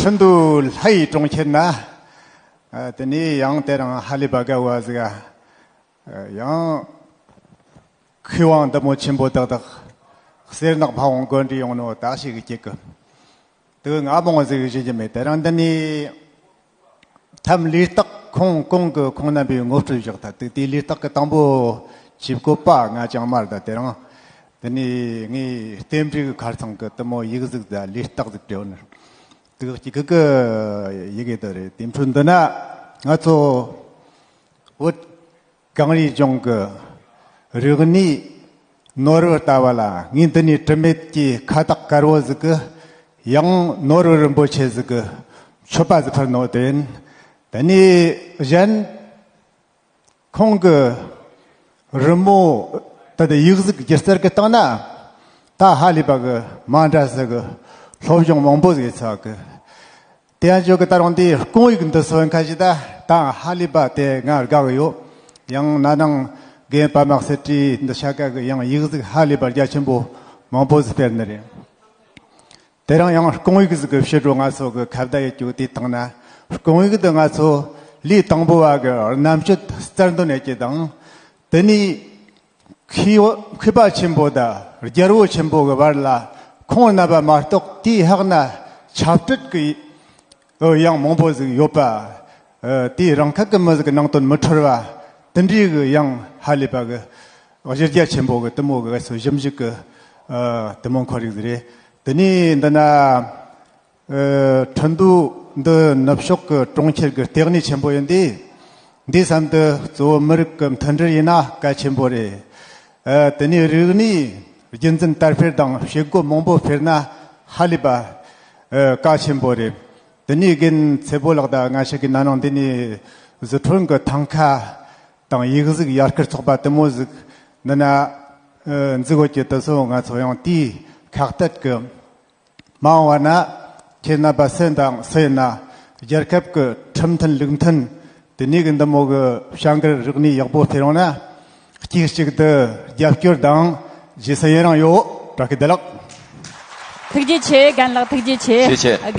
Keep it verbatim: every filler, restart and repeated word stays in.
ཁྲིན་ཏུའུ་ལྷ་ཡི་གྲོང་ཁྱེར་ན། ཨ། དེ་ནས་ཡང་དེ་རིང་ཧ་ལས་པ་དགའ་བ་ཟིག་ཨ། ཡང་མཁས་དབང་འདི་མོ་ཆེན་པོ་དག་དག་གསེར་ནག་ཕ་བོང་གོན་འདྲ་ཡོང་ནོ་ད་ཞིག་གི་སྐྱེ་གི། དེ་ང་མོ་ཟིག་བཞིན་གྱི་མེད། དེ་རིང་འདི་ནས་ཐམ་ལས་རྟགས་ཁོང་གོང་གི་ཁོང་རྣམ་པས་ངོ་སྤྲོད་བཞག་ཐལ། དེ་དེའི་ལས་རྟགས་ཀྱི་དང་པོ་ཆེ་བཀོད་པ་ང་ཅང་མར་ད། དེ་རིང་འདི་ནས་ངས་རྟེན་འབྲེལ་གྱི་ཁར་ཚང་གི་དེ་མོ་ཡིག་གཟུགས་ད་ལས་རྟགས་ཟིག་བྲིས་ནི། དེ་གཅིག་གི་ཡི་གེ་དེ་རེད། དེ་འཕྲོ་འདི་ན་ང་ཚོ་བོད་གངས་རིའི་ལྗོངས་ཀྱི་རིག་གནས་ནོར་བུ་ལྟ་བུ་ལ། ངས་འདི་ནས་དྲི་མེད་ཀྱི་ཁ་བཏགས་དཀར་བོ་ཟིག་གི་ཡང་ནོར་བུ་རིན་པོ་ཆེ་ཟིག་གི་མཆོད་པ་ཟིག་ཕུལ་ནོ་དེ་ཡིན། དེ་ནས་གཞན་ཁོང་གི་རི་མོ་ད་ལྟ་ཡིག་གཟུགས་སྒྱུ་རྩལ་གྱི་སྟེང་ན་ད་ཧ་ལས་པ་གི་མ་འདྲ་ས་གི་སློབ་སྦྱོང་མང་པོ་ཟིག་ཚར་གི། དེ་ཡང་ཅོ་གི་ད་རུང་དེའི་རྐང་ཡིག་འདི་སོན་ཁ་ཞིག་ད་ད་ཧ་ལས་པ་དེ་ང་དགའ་གི་ཡོད། ཡང་ན་ནིང་རྒན་པདྨ་གསེར་བྲིས་འདི་ཤ་ཀ་གི་ཡང་ཡིག་གཟུགས་ཧ་ལས་པ་རྒྱ་ཆེན་པོ་མང་པོ་ཟིག་སྤེལ་ནི་རེད། དེ་རིང་ཡང་རྐང་ཡིག་ཟིག་གི་ཕྱི་དྲོ་ང་ཚོ་གི་ཁ་བརྡ་ཡེད་རྒྱུ་དེའི་སྟེང་ན། རྐང་ཡིག་འདི་ང་ཚོ་ལས་དང་པོ་བ་གི་རྣམ་དཔྱོད་རྩལ་འདོན་ཡེད་རྒྱུ་དང་། དེ་ནས་མཁས་མཁས་པ་ཆེན་པོ་དང་རྒྱལ་པོ་ཆེན་པོ་གི་བར་ལ་ཁོང་རྣམ་པ་མ་གཏོགས་དེའི་ལྷག་ན་ཆབ་སྲིད་ཀྱི་ཡང་མང་པོ་ཟིག་ཡོད་པ། ཨ། དེའི་རང་ཁ་གི་མི་ཟིག་གི་ནང་དོན་མི་འཁྲོལ་བ་དེ་འདྲའི་གི་ཡང་ཧ་ལས་པ་གི་གཞི་རྒྱ་ཆེན་པོ་གི་དེ་མོ་གི་ང་ཚོ་ཞིབ་འཇུག་གི། ཨ། དེ་མོ་ཁོར་ཡུག་ཟིག་རེད། དེ་ནས་འདི་ན། ཨ། ཁྲིན་ཏུའུ་འདི་ནུབ་ཕྱོགས་ཀྱི་གྲོང་ཁྱེར་གྱི་ལྟེ་གནས་ཆེན་པོ་ཡིན་ཏེ། འདིའི་མཚམས་དུ་གཙོ་བོ་མི་རིགས་ཀྱི་མཐུན་སྒྲིལ་ཡིན་ན་གལ་ཆེན་པོ་རེད། ཨ། དེ་ནས་རིག་གནས་རྒྱུན་འཛིན་དར་སྤེལ་དང་བྱེད་སྒོ་མང་པོ་སྤེལ་ན་ཧ་ལས་པ། ཨ། གལ་ཆེན་པོ་རེད། དེ་ནས་རྒན་ཚེ་པོ་ལགས་དང་ང་ཞིག་གི་ན་ནིང་འདི་ནས་ཟི་ཁྲོན་གྱི་ཐང་ཁ་དང་ཡིག་གཟུགས་ཡར་སྐུལ་ཚོགས་པ་དེ་མོ་ཟིག་འདི་ན། ཨ། འཛུགས་ཡོད་ཀྱི་དེ་ཚོ་ང་ཚོ་ཡང་དེའི་ཁག་ཐེག་གི། མ་འོངས་པ་ན་ཁྱེད་རྣམ་པ་སུ་དང་སུ་ཡིན་ན་རྒྱལ་ཁབ་ཀྱི་ཁྲིམས་མཐུན་ལུགས་མཐུན་དེ་ནས་གི་འདི་མོ་གི་བྱ་འགུལ་རིག་གནས་ཡག་པོ་སྤེལ་ཡོང་ན་གཅིག་གཅིག་ཏུ་རྒྱབ་སྐྱོར་དང་རྗེས་སུ་ཡི་རང་ཡོད། བཀྲ་ཤིས་བདེ་ལེགས། ཐུགས་རྗེ་ཆེ། རྒན་ལགས་ཐུགས་རྗེ་ཆེ། ཐུགས་རྗེ་ཆེ།